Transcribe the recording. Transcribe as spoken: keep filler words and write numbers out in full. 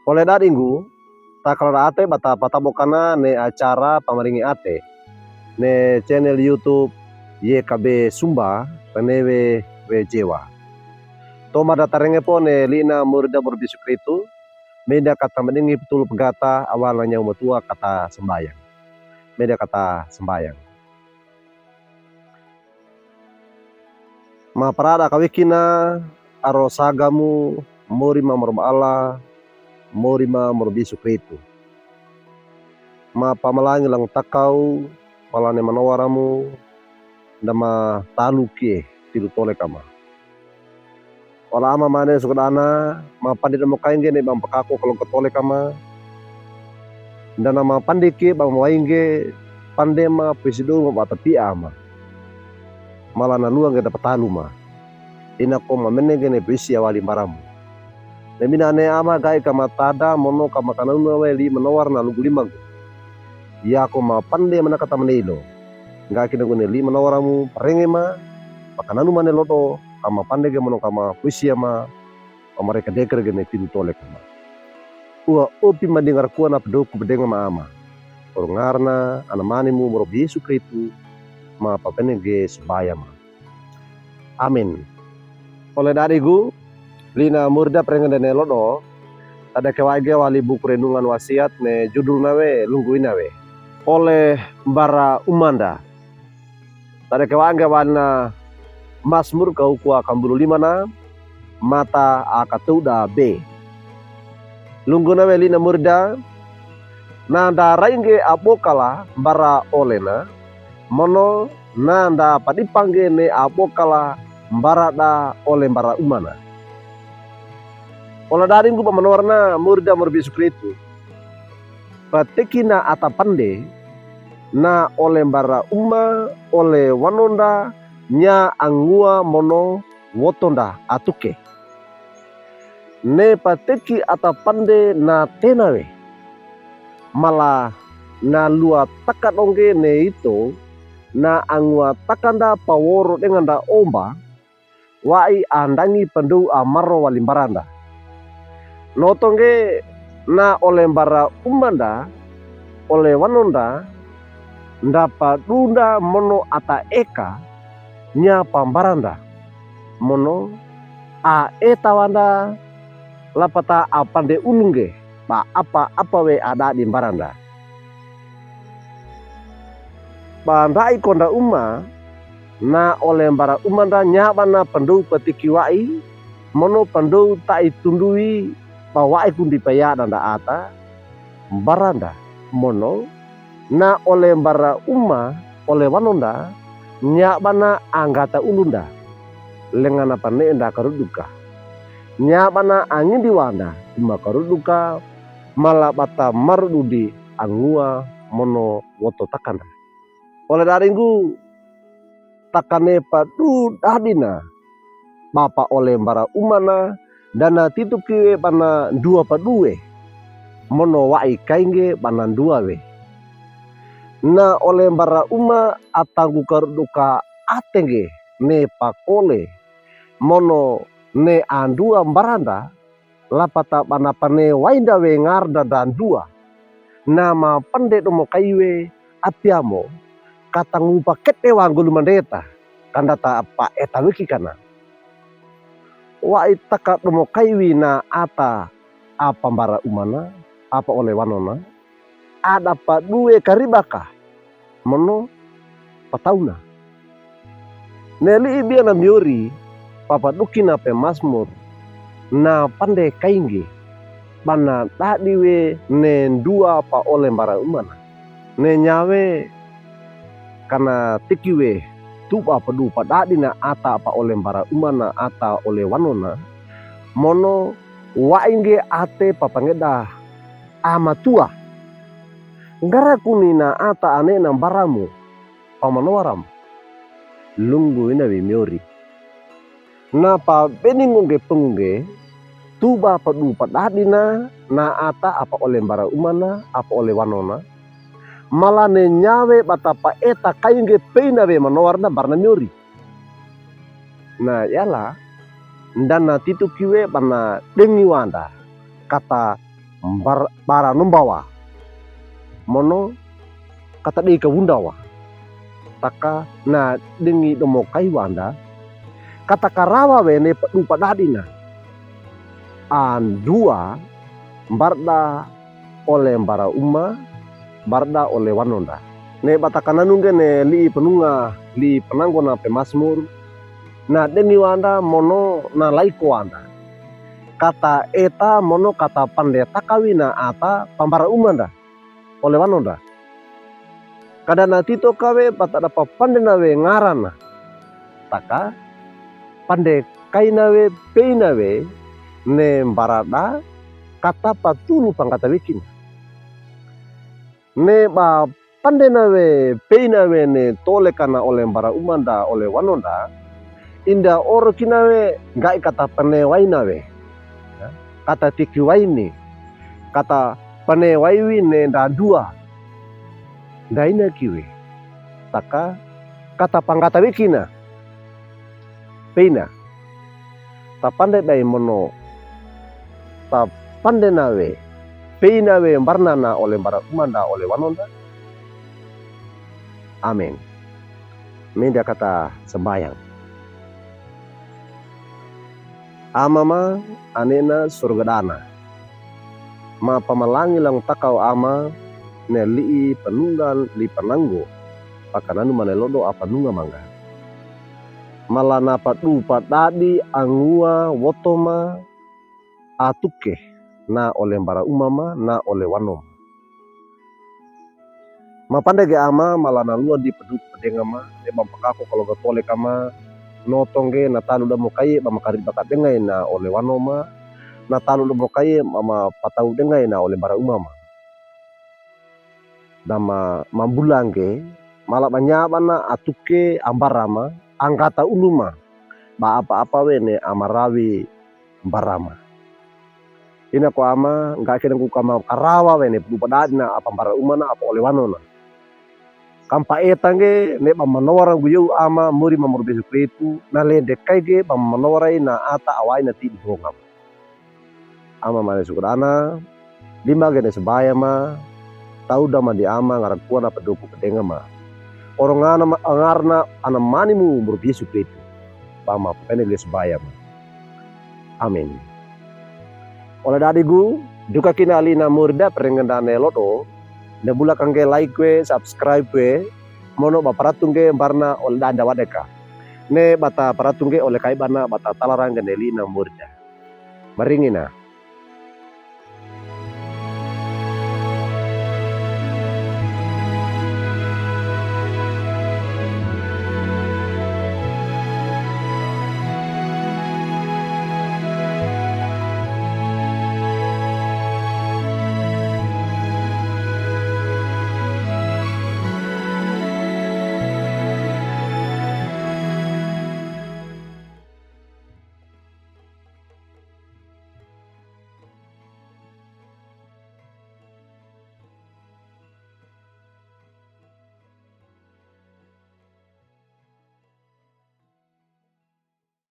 Ole da'di nggu, ta kaloda ate bata patabo'kana ne acara pamaringi ate ne channel YouTube Y K B Sumba, renewe we jewa. Toma da tarenge po ne lina murida murbisu kritu, meda kata madingi petulu pegata awal nanya umatua kata sembayang. Meda kata sembayang. Maparada kawekina aro sagamu, mori ma moroba Allah, mori ma morobisu kritu. Mapamalangi langtakaw, malane manowaramu, nda matalu kie tilu tole kama. Ola ama mane sukudana, mapandi domo kaingge ne bang pekako kelongkotole kama. Ndana mapandi kie bang mawaingge, pande ma pisido ma bata pia ama. Malana luangge dapatalu ma. Inako mamenege ne pisi awali mbaramu. Nemina ne ama gai kama tada mono kama kananuna we li manowar na lugu limagu. Yako mapande mana kata manilo. Ngaki nagune li manowaramu parenge ma, pakananu mane lodo, kama pandege mono kama puisi ama, pamare kadekere gene tilu tole kama. Ua opi madingar kuana pedoku pedenga ma ama. Orungarna anamanimu morobi Yesu Kristu, ma papenege subaya ma. Amin. Ole da'di gu, lina murida parengende ne lodo, tadake wa'ige wali buku renungan wasiat ne judulna we lunggu ina we. Ole mbara umanda. Tadake wa'ige walina Masmur kaukua kambulu limana, mata akatouda be. Lungguna we lina murida, nanda raingge abokala mbara olena, mono nanda padipangge ne abokala mbarada ole mbara umana. Ola da'di nggu bamanowarna murida morobi Yesu Kristu. Patekina ata pande, na ole mbara uma, ole wanonda, nya angua mono wotonda atuke. Ne pateki ata pande na tena we. Mala na lua taka dongge ne ito, na angua takanda paworo denganda omba, wa'i andangi pandou amaro wali mbaranda. Notongge na ole mbara umanda, ole wanonda, nda padunda mono ata eka, nya pambaranda. Mono a etawanda lapata apande ulungge, ba apa-apa we ada'di mbaranda. Ba nda'i konda uma, na ole mbara umanda nya bana pandou patiki wa'i, mono pandou ta'i tunduwi, ba wa'i kundi payada nda ata, mbaranda, mono, na ole mbara uma, ole wanonda, nya bana anggata ulunda, lengana pane'enda karuduka. Nya bana angindiwanda, uma karuduka, mala bata marududi angua mono woto takanda. Ole da'di nggu, takane padu dadina, bapa ole mbara umana, dana tituki we bana ndua paduwe, mono wa'i kaingge bana ndua we. Na ole mbara uma atanggu karuduka atengge ne pakole, mono ne andua mbaranda, lapata bana pane wainda we ngarda dandua. Na mapande domo kaiwe apiamo, katangu pakete wanggulu mandeta, kandata apa eta wiki kana. Wa'i taka domo kaiwi na ata apa mbara umana, apa ole wanona, ada paduwe karibaka, mono patauna. Ne li'i biana miori, papadukina pemasmur, na pande kaingge, bana da'di we ne ndua pa ole mbara umana. Ne nyawe, kana tiki we, tuba padu pada'dina ata pa ole mbara umana ata ole wanona, mono wa'i ngge ate papangeda amatua. Nggara kuni na ata ane'na mbaramu, pamanowaram. Lunggu ina wi miori. Na pabeningo ngge pengungge, tuba padu pada'dina, na ata apa ole mbara umana, apa ole wanona. Mala ne nyawe bata pa eta kaingge peina we manowarna mbarana miori. Na yala, Nda na tito kiwe ba na dengiwanda kata mbar-, bara nombawa. Mono kata dei kawundawa. Taka na dengi domo kaiwanda. Kata karawa we ne padu padadina. Andua mbarda ole mbara uma, mbarda ole wanonda. Ne bata kananu ngge ne li'i panunga, li'i pananggo na pemasmur. Na dengiwanda mono na laikowanda. Kata eta mono kata pande takawi na ata pambara umanda. Ole wanonda. Kada na tito kawe bata da papande nawe ngarana. Taka, pande kaina we, peina we, ne mbarada, kata patulu pangkata wekina. Ne ba pande nawe, peina we ne tole kana ole mbara umanda, ole wanonda. Inda oro kina we ngga'i kata panewaina we. Ya, kata tikiwaini. Kata panewaiwi ne nda dua. Nda ina kiwe. Taka, kata pangkata wekina. Peina. Tapande bai mono. Tapande nawe. Peina we mbarna na ole mbara umanda ole wanonda. Amen. Menda kata sambayang. Ama ma, ane na surga dana. Ma pamalangi lang takaw ama, ne li'i panunggan li'i pananggo, pakananu mane lodo apanunga mangga. Mala na padu padadi angua woto ma atuke, na ole mbara uma ma, na ole wano ma. Mapande ge ama, mala na lua di padu padenga ma, ne ba mpakako kalo ga tole kama, noto ngge na talu damo kaye, ba makari baka dengai na ole wano ma, na talu damo kaye, ma, ma patau dengai na ole mbara uma ma. Dama mambula ngge, mala ba nyaba na atuke ambara ma, anggata ulu ma, ba apa-apa we ne amarawi mbara ma. Ina ko ama, ngga kena nggu kama karawa we ne padu padadi na apa mbara uma na apa ole wano na. Kampa eta ngge, ne ba manowara nggu yow ama, mori ma mori besu kretu, na lende kai ge ba manowara i na ata awai na tidi honga ma. Ama mane sukudana, lima ge ne sabaya ma, tau dama di ama ngaran kuana paduku padenga ma. Orongana ma, angarna ana manimu mori besu kretu. Ba ma pene ge sabaya ma. Amen. Ole dadi gu, duka kina ali na murda perengenda ne lodo, ne bula kangge like we, subscribe we, mono ba paratung ge mbarna ole danda wadeka. Ne bata paratung ge ole kai bana bata talarang ge ne li na murda. Maringina.